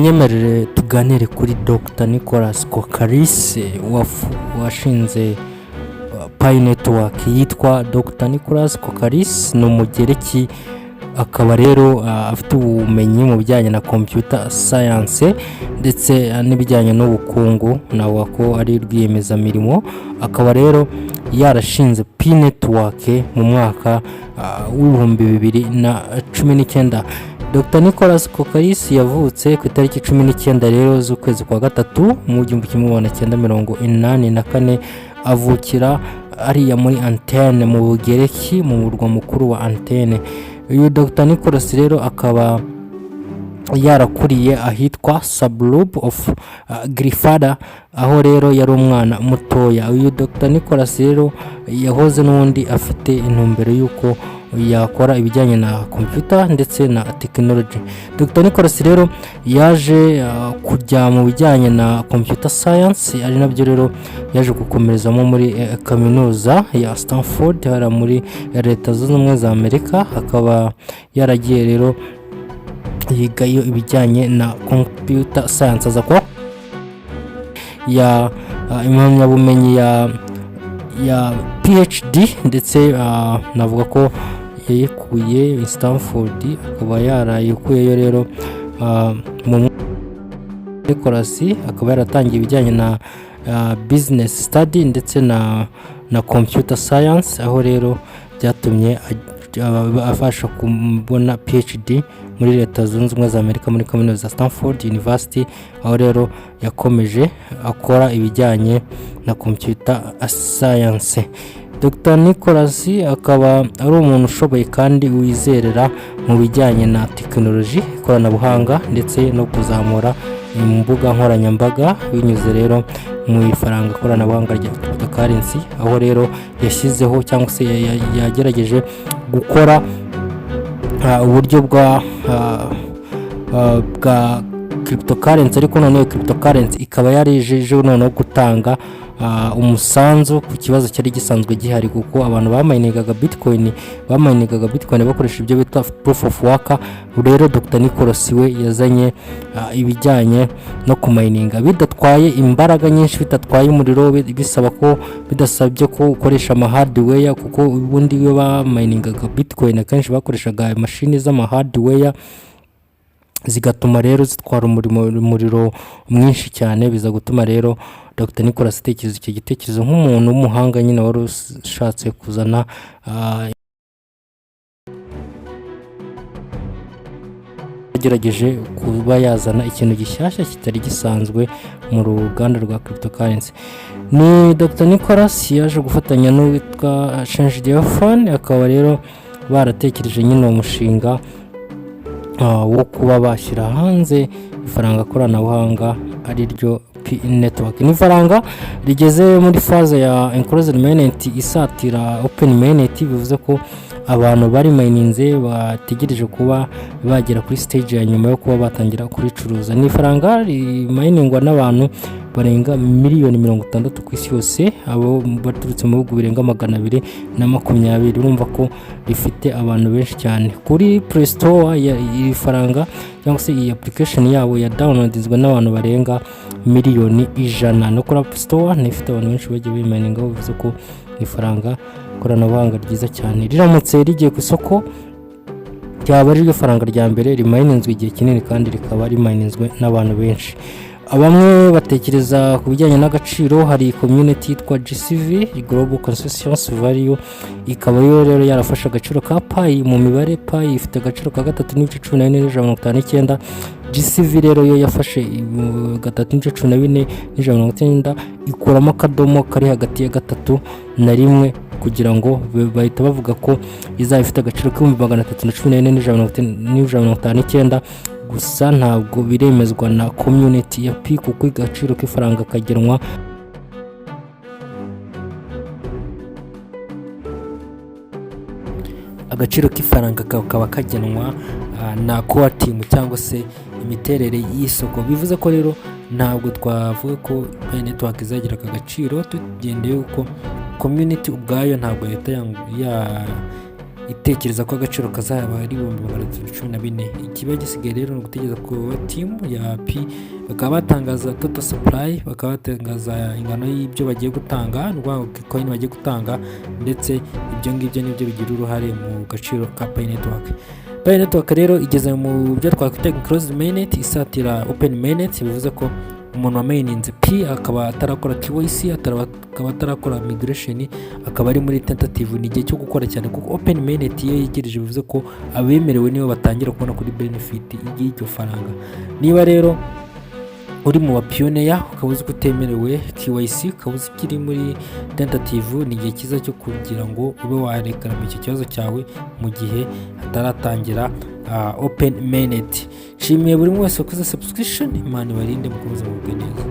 Munyemerere tuganire kuri Dr Nicolas Kokkalis washinze Pi Network. Yitwa Dr Nicolas Kokkalis, ni Umugereki, akaba rero afite ubumenyi mu bijyanye na computer science ndetse n'ibijyanye n'ubukungu. Navuga ko ari rwiyemezamirimo, akaba rero yarashinze Pi Network mu mwaka wa 2019. Dr Nicolas Kokkalis yavutse ku itariki 19 rero z'ukwezi kwa gatatu mu 1984, avukira ariya muri Athènes mu Bugereki, mu murwa mukuru wa Athènes. Uyu Dr Nicolas rero akaba yarakuriye ahitwa suburb of Glyfada, aho rero yari umwana mutoya. Uyu Dr Nicolas rero yahoze n'ubundi afite intumbero y'uko yakora ibijyanye na computer ndetse na tekinoloji. Dr Nicolas rero yaje kujya mu bijyanye na computer science, ari nabyo rero yaje gukomerezamo muri kaminuza ya Stanford hariya muri Leta Zunze Ubumwe za Amerika, akaba yaragiye rero yigayo ibijyanye na computer science, aza kuba ya impamyabumenyi ya PhD, ndetse navuga ko yayikuye i Stanford, akaba yarayikuyeyo rero mu Nicolas akaba yaratangiye ibijyanye na business study ndetse na computer science, aho rero byatumye abasha kubona PhD muri Leta Zunze Ubumwe za Amerika muri kaminuza ya Stanford University, aho rero yakomeje akora ibijyanye na computer science. Dr Nicolas akaba ari umuntu ushoboye kandi wizerera mu bijyanye na tekinoloji, ikoranabuhanga ndetse no kuzamura imbuga nkoranyambaga binyuze rero mu ifaranga koranabuhanga rya cryptocurrency, aho rero yashyizeho cyangwa se yagerageje gukora uburyo bwa cryptocurrency, ariko noneho cryptocurrency ikaba yarijeje noneho gutanga umusanzu ku kibazo cyari gisanzwe gihari, kuko abantu bamayiningaga bitcoin bakoresha ibyo bita proof of work. Rero Dr Nicolas we yazanye ibijyanye no kumayininga bidatwaye imbaraga nyinshi, bidatwaye umuriro, bisaba ko bidasabye ko ukoresha ama hardware, kuko ubundi iyo bamayiningaga bitcoin akenshi bakoreshaga imashini z'ama hardware, zigatuma rero zitwara umuriro mwinshi cyane. Biza gutuma rero Dr Nicolas atekereza icyo gitekerezo nk'umuntu w'umuhanga nyine wari ushatse kuzana yagerageje kuba yazana ikintu gishyashya kitari gisanzwe mu ruganda rwa cryptocurrency. Ni Dr Nicolas yaje gufatanya n'uwitwa Chengdiao Fan, akaba rero baratekereje nyine uwo mushinga wo kuba bashyira hanze ifaranga koranabuhanga ari ryo Pi Network. Ni ifaranga rigeze muri phase ya enclosed mainnet isatira open mainnet, bivuze ko abantu bari mayininze bategereje kuba bagera kuri stage ya nyuma yo kuba batangira kuricuruza. Ni ifaranga rimayiningwa n'abantu barenga miliyoni 60 ku isi yose, abo baturutse mu bihugu birenga 220. Urumva ko rifite abantu benshi cyane. Kuri Play Store iri faranga cyangwa se iyi application yabo ya downloadizwa n'abantu barenga miliyoni 100, no kuri App Store ifite abantu benshi bagiye bimayiningaho, bivuze ko ni ifaranga koranabuhanga ryiza cyane. Riramutse rigiye ku isoko, ryaba ari ryo faranga rya mbere rimayininzwe igihe kinini kandi rikaba rimayininzwe n'abantu benshi. Bamwe batekereza ku bijyanye n'agaciro. Hari community yitwa GCV, Global Consensus Value, ikaba yo rero yarafashe agaciro ka Pi mu mibare. Pi ifite agaciro ka 3.14 159. GCV rero yo yafashe 3.14190, ikuramo akadomo kari hagati ya gatatu na rimwe kugira ngo bahita bavuga ko izaba ifite agaciro k'314,159. Gusa ntabwo biremezwa na community ya Pi, kuko agaciro k'ifaranga kagenwa Agaciro k'ifaranga kakaba kagenwa na core team cyangwa se imiterere y'isoko. Bivuze ko rero ntabwo twavuga ko Pi Network izagira aka gaciro tugendeye uko community ubwayo ntabwo yahita itekereza ko agaciro kazaba ari 314,000. Ikiba gisigaye rero ni ugutegereza ku team ya Pi, bakaba batangaza total supply, bakaba batangaza ingano y'ibyo bagiye gutanga, ni ukuvuga ngo coin bagiye gutanga, ndetse ibyo ngibyo nibyo bigira uruhare mu gaciro ka Pi Network. Pi Network rero igeze mu byo twakwita closed mainnet isatira open mainnet. Bivuze ko umuntu wamayininze Pi akaba atarakora KYC, akaba atarakora migration, akaba ari muri tentative, ni igihe cyo gukora cyane, kuko open mainnet iyo yegereje bivuze ko abemerewe nibo batangira kubona kuri benefit y'iryo faranga. Niba rero uri mu bapioneer, ukaba uzi ko utemerewe KYC, ukaba uzi ko uri muri tentative, ni igihe cyiza cyo kugira ngo ube warekarama icyo kibazo cyawe mu gihe hataratangira open mainnet. Nshimiye buri wese wakoze subscription. Imana ibarinde, mukomeze mugubwe neza.